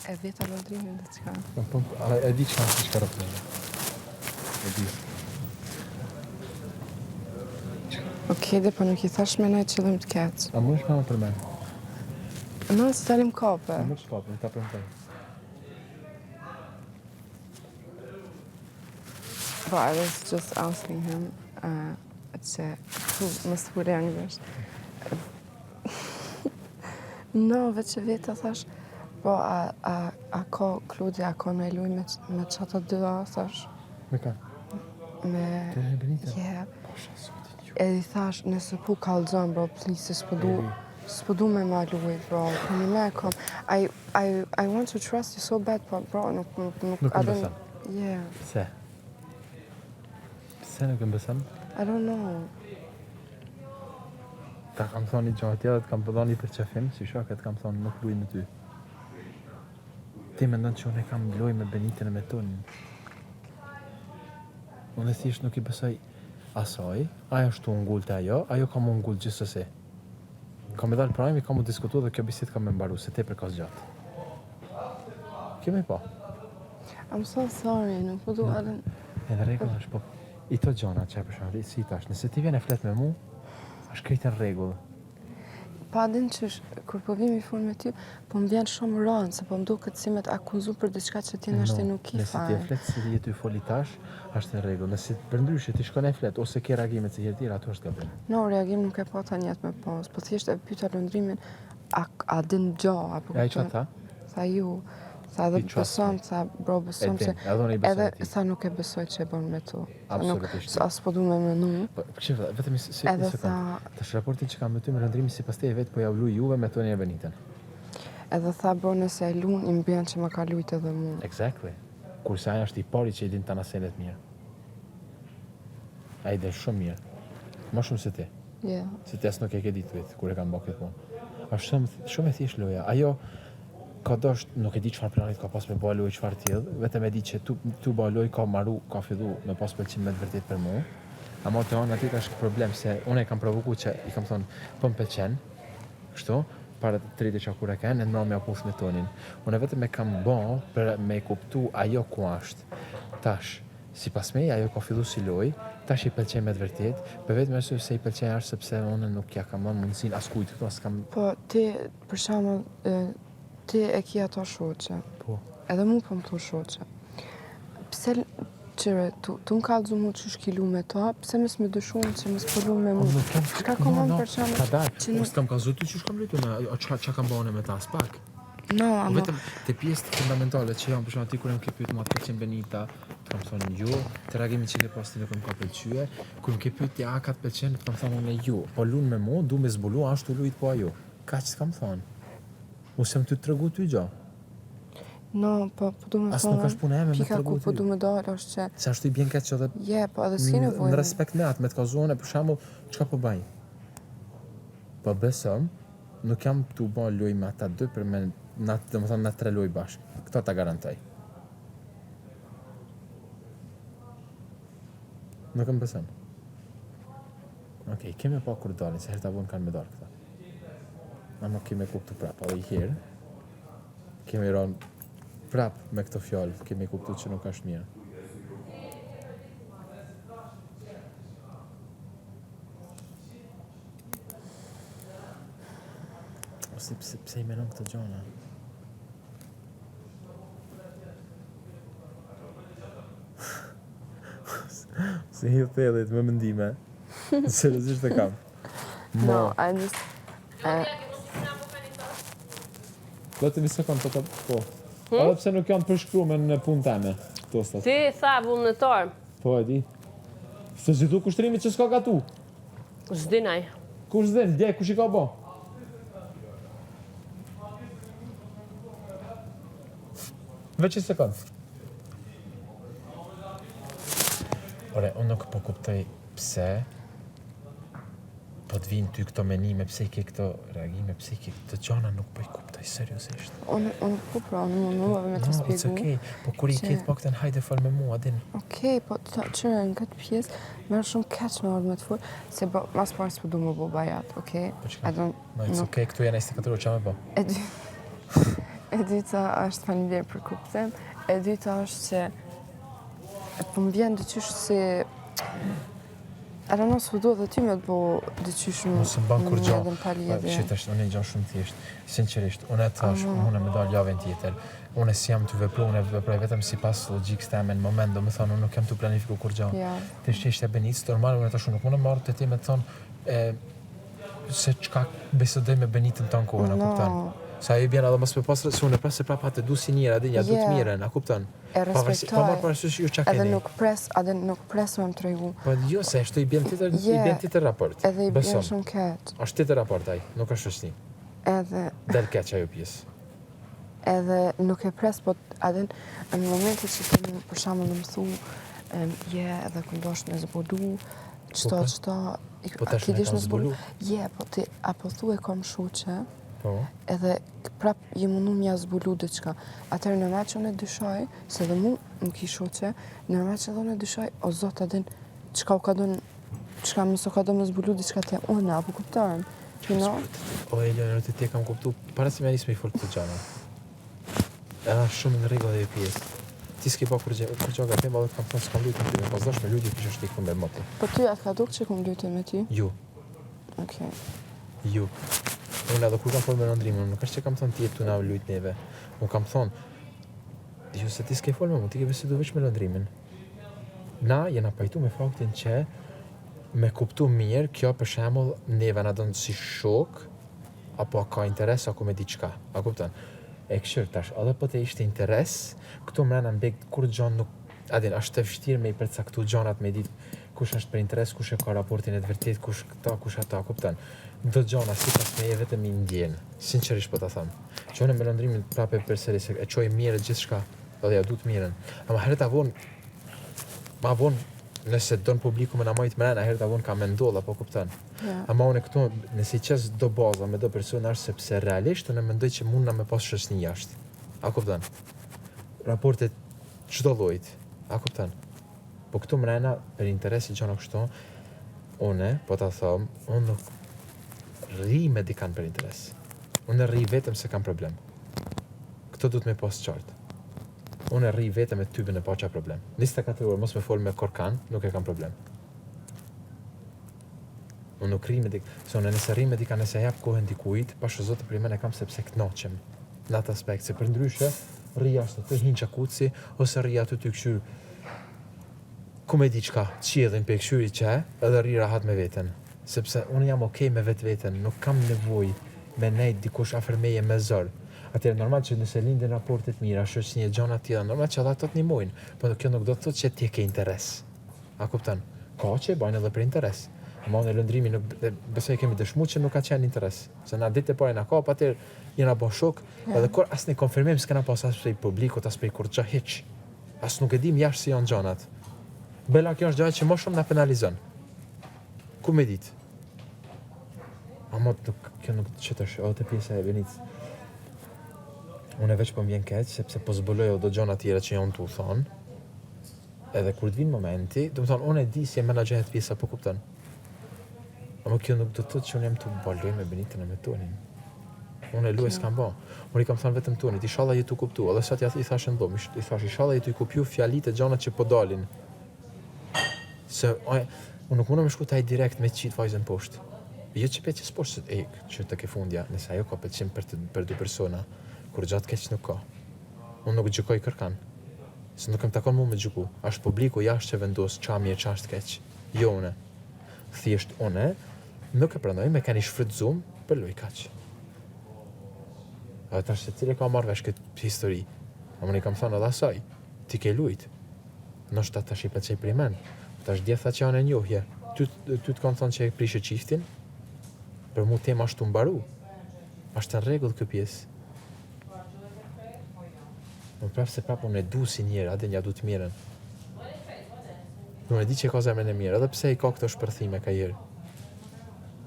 E veta Londrimin dhe qka. Po, po, a, e di çka është çka rrofton. E di. Okej, dhe po nuk i thash me naj qëllim të keq. A mundesh me më përmend? No, se talim kape. A mundesh kape, ta premtoj. Po, I was just asking him uh, që, hu, mos të fole anglisht. No, veç e veta thash, po, a, a, a ka Klodi, a ka me luj me, me qata dy a, thash, Me ka? me... Të e Benita? Yeah. Pasha zotin ju. Edhe i thash, nëse po kallzon, bro, please, se s'po du, Eri. s'po du me ma luj, bro, po një me e kom. I, I, I want to trust you so bad, po, bro, nuk, nuk, nuk, Nuk I më don't- beson. Yeah, Pse? Pse nuk më beson? I don't know. Ta kam thonë një gjë atje dhe të kam dhënë një përqafim, si shok e të kam thonë nuk luj me ty. Ti mendon që unë e kam loj me Benitën e me Tonin. Unë thjesht nuk i besoj asaj, ajo është tu ngull te ajo, ajo ka mu ngull gjithsesi. Ka me dalë prajmi, ka mu diskutu dhe kjo bisedë ka me mbaru, se tepër ka zgjatë. Kemi pa. I'm so sorry, nuk po du, I don't... Edhe rregull është, po i to gjona që e për shembull, si tash, nëse ti vjen e flet me mu, është krejt në rregull. Pa din qysh, kur po vim i fol me ty, po më vjen shumë rëndë, se po më duket si me të akuzu për diçka që ti ndoshta No, nuk ki Nëse ti e faj. flet si je ty foli tash, është në rregull. Nëse përndryshe ti shkon e flet ose ke reagime të herë tjera, ato është gabim. No, reagim nuk e pata njet me pas, po thjesht e pyeta Londrimin, a, a din gjo, apo E ai çfarë kupton? tha? Tha ju, tha edhe I trust beson, me. tha bro, E beson din, se edhe unë i besoj edhe atij. tha nuk e besoj që e bën me tu. Tha nuk, Absolutisht. s- as po du me menu. Po, kështu vetëm një si, Edhe një sekond. tha, Tash raportin që kam me ty me Londrimin sipas teje vetë po ja luj juve me Tonin e Benitën. edhe tha bro nëse e lun, i mbjen që më ka lujt edhe mu. Exactly. Kurse ai është i pari që i din tana senet mirë. Ai din shumë mirë. Më shumë se ti. Yeah. Se ti as nuk e ke ditë vetë kur e kam bërë këtë punë. Është shumë shumë e thjeshtë loja. Ajo ka dosht, nuk e di çfarë planit ka pas me bë lojë, çfarë tillë, vetëm e di që tu tu bë lojë ka maru, ka fillu me pas pëlqim me të vërtet për mua. Ama te ana tjetër është problem se unë e kam provoku që i kam thonë, po më pëlqen, kështu, para të ditë që kur e kanë, e mbrëmë ja push me Tonin. Unë vetëm e kam bë për me kuptu ajo ku është. Tash, sipas meje ajo ka fillu si lojë, tash i pëlqen me të vërtet, për vetëm arsye se i pëlqen është sepse unë nuk ja kam dhënë mundësinë askujt këtu, as kam Po ti, për shembull, e, ti e ki ato shoqe. po. Edhe mu po më thu shoqe. Pse l- qyre, tu, tu më kallzu mu qysh ki lu me ta, pse mos me dyshu që mos po lu me mu? Unë nuk kam Çka ka no, më no, për shembull Ka dal. që nuk Unë s'kam kallzu ty qysh kam luajtur me, o çka çka kam bërë me ta as pak. No, Po ama vetëm te pjesët fundamentale që janë për shembull ti kur më ke pyet mua të pëlqen Benita, të kam thonë jo, të reagimi që ke pas ti nuk më ka pëlqyer, kur më ke pyet ti a ka të pëlqen, të kam thonë unë jo, po lun me mua, du me zbulu ashtu lujt po ajo. Kaq s'kam thonë. Unë s'jam ty të tregu ty gjë. no, po po du me As nuk thonë. është puna eme me Pika tregu ku po ty. du me dalë është që Se ashtu i bjen keq edhe je, po edhe s'ke në nevojë. në respekt me atë, me të kallzuar për shembull, çka po bëj? Po besom, nuk jam tu bë lojë me ata dy për me na, domethënë na tre lojë bashkë. Këtë ta garantoj. Nuk më beson. Okej, kemi pa kur dalin, se herë ta vonë kanë me dalë këta. Ama kemi kuptu prapë, edhe i herë. Kemi rënë prap me këto fjalë, kemi kuptu që nuk është mirë. Ose pse, pse i menon këto gjona? Se hi thellit me mendime. Seriozisht e kam. No, Mo. I just uh, Vetëm një sekond, po të po. Edhe pse nuk janë përshkruar në punë teme, tostat. Ti tha vullnetar. Po e di. Se zitu kushtrimi që s'ka gatu. S'din ai. Kush s'din, dje, kush i ka bo? Veç një sekond. Ore, unë nuk po kuptoj pse po të vinë ty këto menime, pse i ke këto reagime, pse i ke këto gjana, nuk po i kuptoj seriozisht. unë unë po pra, unë mundova me të No, it's spjegu. okay. Po kur i që- ke të paktën hajde fol me mua, din. Okej, po të qyre në këtë pjesë, merr shumë keq me ardhë me të fol, se bro, mas parë s'po du më bo bajat, okej? Po çka? I don't, No, it's nuk, okay, këtu janë 24 orë, qa me bo? e di. E dyta është faleminderit për kuptim. E dyta është që po më vjen dyqysh si I don't know, s'po du edhe ty me të bo dyqysh në Mos më ban kur gjo. në pa lidhje. Që tash unë gjë shumë thjesht. Sinqerisht, unë e thash, unë me dal javën tjetër. Unë si jam të vepru, unë veproj vetëm sipas logjikës teme në moment, do me thonë, unë nuk jam të planifiku kur gjë. Ja. Të ishte Benicë, normal, unë tash unë nuk mund të marr të ti me të thonë e, se çka bisedoj me Benitën tonë kohën, a No. kupton? Sa i bjen edhe mos me pas se unë pas se prapa të du si njëra, din ja du të Yeah. mirën, a kupton? E Pavarësi- Pa marrë respektoj. parasysh ju çka Edhe keni. nuk pres, edhe nuk pres me më tregu. Po jo se ashtu i bjen tjetër, i Yeah. bjen tjetër raport. Edhe i bjen Besom. shumë keq. Është tjetër raport ai, nuk është shoqëni. Edhe Del keq ajo pjesë. edhe nuk e pres, po edhe në momentin që ti më, për shembull më thu, em, je edhe ku ndosh me zbulu, çto Po, po. çto, i- Po a tash ki unë e dish kam me zbulu? zbulu. Je, po ti apo thu e kam shoqe, Po. edhe prap je mundu m'ja zbulu diçka. Atëherë normal që unë e dyshoj, se edhe mu më ki shoqe, normal që edhe unë e dyshoj, o zot, a din çka u ka don, çka më u ka do me zbulu diçka te unë, apo kupton? You know? O Eliona, të ti e kam kuptu, para se me nisë me i folë këtë gjana. Edhe është shumë në rregull ajo pjesë. Ti s'ke pa kur gjë, kur gjë gabim, edhe të kam thënë s'kam luajtur me ty, me pas dash me luajtë kisha shtiku me motë. Po ty atë ka duk që kum luajtur me ty? Ju, Okej. ju. Unë edhe kur kam folë me Londrimin, unë nuk është që kam thënë ti je tu na lujt neve. Unë kam thënë, jo se ti s'ke folë me mu, ti ke bisedu veç me Londrimin. Na jena pajtu me faktin që me kuptu mirë, kjo për shembull neve na don si shok, apo ka interes apo me diçka. A kupton? E këshir tash, edhe po të ishte interes, këtu mrena në beg kur gjon nuk a din, është e vështirë me i përcaktu gjanat me ditë kush është për interes, kush e ka raportin e të vërtet, kush këta, kush ata, kupton? Do gjana sipas meje vetëm i ndjen, sinqerisht po ta them. Që unë me Londrimin prapë e përsëri se e çoj mirë gjithçka, edhe ja du të mirën. Ama herë ta vonë, ma vonë, nëse don publiku me na majt mrena, herë ta vonë ka me ndodh, apo kupton? Ja. Ama unë këtu, nëse i qes do baza me do persona është sepse realisht unë mendoj që mund na me pas shoqëni jashtë. A kupton? Raportet çdo llojit. A kupton? Po këtu mrena për interesi gjëra kështu, unë po ta them, unë nuk rri me dikan për interes. Unë rri vetëm se kam problem. Këto duhet me pas qartë. Unë rri vetëm me tybën e pa qa problem. 24 orë mos me fol me korkan, nuk e kam problem. Unë nuk rri me dik, se unë nëse rri me dikan, nëse jap kohën dikujt, pasha zotë për men e kam sepse kënaqem në atë aspekt, se për ndryshe rri jashtë aty hin gjakuci ose rri aty ty këshyr ku me di çka, qiellin pe këshyri që edhe rri rahat me veten. Sepse unë jam okay me vetveten, nuk kam nevojë me nejt dikush afër meje me zor. Atëherë normal që nëse lindin raportet mira, shoqëni e gjëra të tilla, normal që edhe ato të ndihmojnë, po kjo nuk do të thotë që ti e ke interes. A kupton? Ka që e bajnë edhe për interes. Ama unë e Londrimi nuk e, besoj kemi dëshmu që nuk ka qenë interes. Se na ditë e parë na ka, atëherë jena bë shok, edhe kur asnjë konfirmim s'kena pas as prej publikut, as prej kurrgjë hiç. As nuk e dim jashtë si janë gjanat. Bela kjo është gjëja që më shumë na penalizon. Ku me ditë? Ama nuk, kjo nuk që tash, edhe te pjesa e Venicës. Unë e veç po më vjen keq sepse po zbuloj edhe do gjëra tjera që janë tu thonë. Edhe kur të vinë momenti, do të thonë unë e di si e menaxhohet pjesa, po kupton. Ama kjo nuk do të thotë që unë jam tu baloj me Benitën e me Tonin. Unë e luaj s'kam bë. Unë i kam thënë vetëm Tonit, inshallah je tu kuptu. Edhe sot ja i thashë në dhomë, i thash inshallah je tu i kuptu fjalitë e gjanat që po dalin. Se aj, unë nuk mundem me shku taj direkt me qit vajzën poshtë. Jo që pe qes poshtë, se, e, që të ke fundja, nëse ajo ka pëlqim për, të, për dy persona, kur gjatë keq nuk ka. Unë nuk gjykoj kërkan. Se nuk më takon mu me gjyku. Është publiku jashtë që vendos qa mirë, qa është keq. Jo une. Thjesht une nuk e pranoj me kanë i shfrytëzuar për loj kaq. Edhe tash se cili ka marrë vesh këtë histori. Ama unë i kam thënë edhe asaj, ti ke lujt. Ndoshta tash i pëlqej për men. Po tash dje tha që janë e njohje. Ty, ty të kam thënë që e prishë çiftin. Për mu tema është të mbaru. Është në rregull kjo pjesë. Më prapë se prapë unë e du si njerë, a din ja du të mirën. Unë e di që e ka zemrën e mirë, edhe pse i ka këto shpërthime ka herë.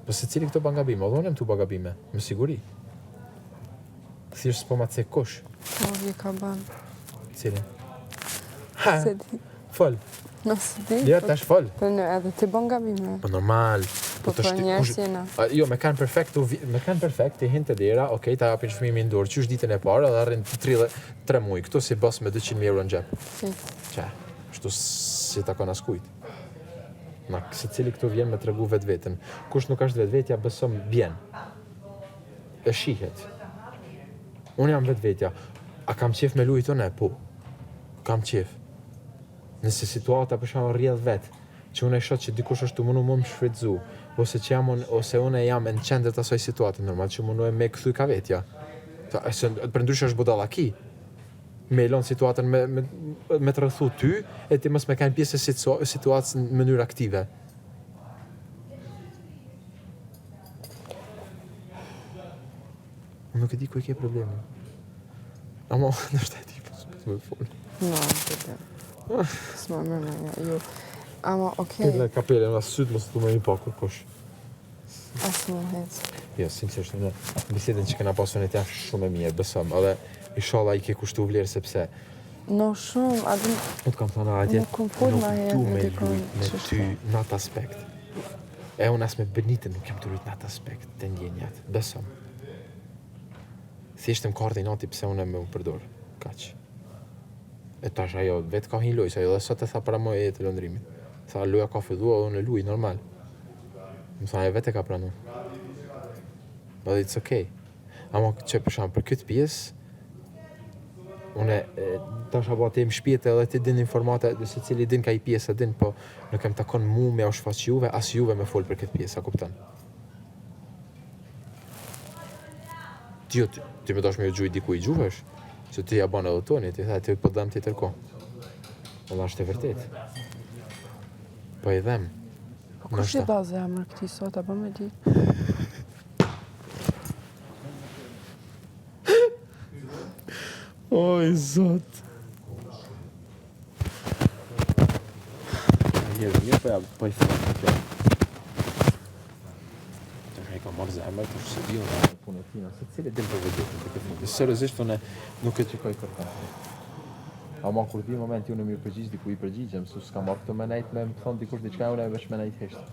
Po se cili këto ban gabime, edhe unë jam tu ba gabime, me siguri. Thjesht s'po ma cek kush. Po, je ka ban. Cilin? Ha, Se di. Fol. Nëse di. Ja, tash fol. Po në edhe ti bën gabime. Po normal. Po të po shty- njerëz kush- jena. A, Jo, me kanë perfekt, u vi- me kanë perfekt, ti hin te dera, okej, ta japin çmimin në dorë, qysh ditën e parë edhe arrin 33 muaj, këtu si bos me 200.000 euro në xhep. Si. Qa, ashtu si takon askujt. Na, secili këtu vjen me tregu vetveten. Kush nuk është vetvetja, besom bjen. E shihet. Unë jam vetvetja. A kam qef me lujt unë? Po. Kam qef. Nëse situata për shembull rrjedh vet, që unë e shoh që dikush është tu mundu mu më shfrytzu, ose që jam unë, ose unë jam në qendër të asaj situate, normal që mundohem me kthy ka vetja. Ta, se për ndryshe është budallaki. Me e lon situatën me, me, me të rrethu ty, e ti mos me kanë pjesë e situa- situatës në mënyrë aktive. Unë nuk e di ku e ke problemin. Ama, ndoshta e di, po s'po më fol. No, nuk e di. S'ma merr mendja, jo. Ama, okej, Këtë kapelën, as sytë mos të më i pa kërkush. as më hec. Jo, sinqerisht, unë bisedën që kena pasur ne të shumë e mirë, besom, edhe inshallah i ke kushtu vlerë sepse No, shumë, a din, nuk kam thënë atje, Nuk kom fol nuk ma herë du me me dikon lujt me që ty në atë aspekt. E unë as me Benitën nuk jam të lujt në atë aspekt të ndjenjat, besom. Thjesht më ka ardhur inati pse unë me u përdor. Kaq. E tash ajo vetë ka hin lojë, se ajo edhe sot e tha para moje të Londrimit. Tha loja ka filluar edhe unë e luj normal. Më tha ajo vetë e ka pranu. But it's okay. Ama që për shembull për këtë pjesë unë e, tash apo atë më shpjetë edhe ti din informata, se cili din ka i pjesë e din, po nuk em takon mu me u shfaq juve, as juve me fol për këtë pjesë, a kupton? Ti jo, ti, ti me dash me ju gjuj diku i gjuhesh, se ti ja ban edhe toni, ti tha, ti po dhem ti tërko. Valla është e vërtet. Po i dhem. Po kush i Ndoshta. dha zemër këtij sot, apo me di? Oj, zot. Mirë, po ja, po i them kjo. Tash ai ka marrë zemër, tash se di unë atë punë e tina, se cili din për vetveten tek e fundi. Seriozisht unë nuk e gjykoj kërkon. Ama kur vi momenti unë më përgjigj diku i përgjigjem, se s'kam marrë këtu me nejt me më thon dikush diçka unë veç me nejt hesht.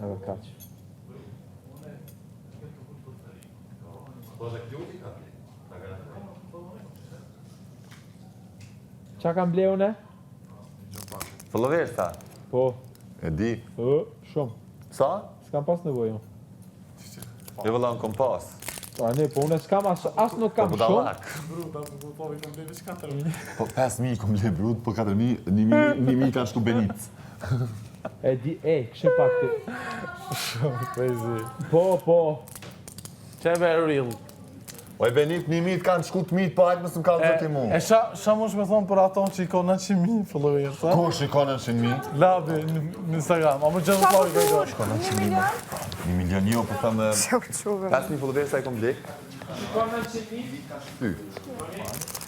Edhe kaq. Qa kam ble une? Followersa, Po, e di. ë, shumë. Sa? S'kam pas nevojë unë. Jo vëlla, unë kom pas. Po, ne, po unë s'kam as, as nuk Po kam shumë. budallak. Po 5000 kom ble brut, po 4000, 1000, 1000 kanë shtu Benic. E di, e, kështë pak ti. Crazy. Po, po. Qeve real. Oj Benit, 1000 kanë shku të mit, po hajt mos më kallë E, ti mu. e sha, sha mund me thonë për ato që i ka 900.000 followers, a? Kush i ka 900.000? Labi në në Instagram, apo gjithë Sa po Labi ka i ka. thu? Një milion? 1 milion jo, po them e, Se u quve. 5000 followersa i kom ble. Ka 900.000? Ty.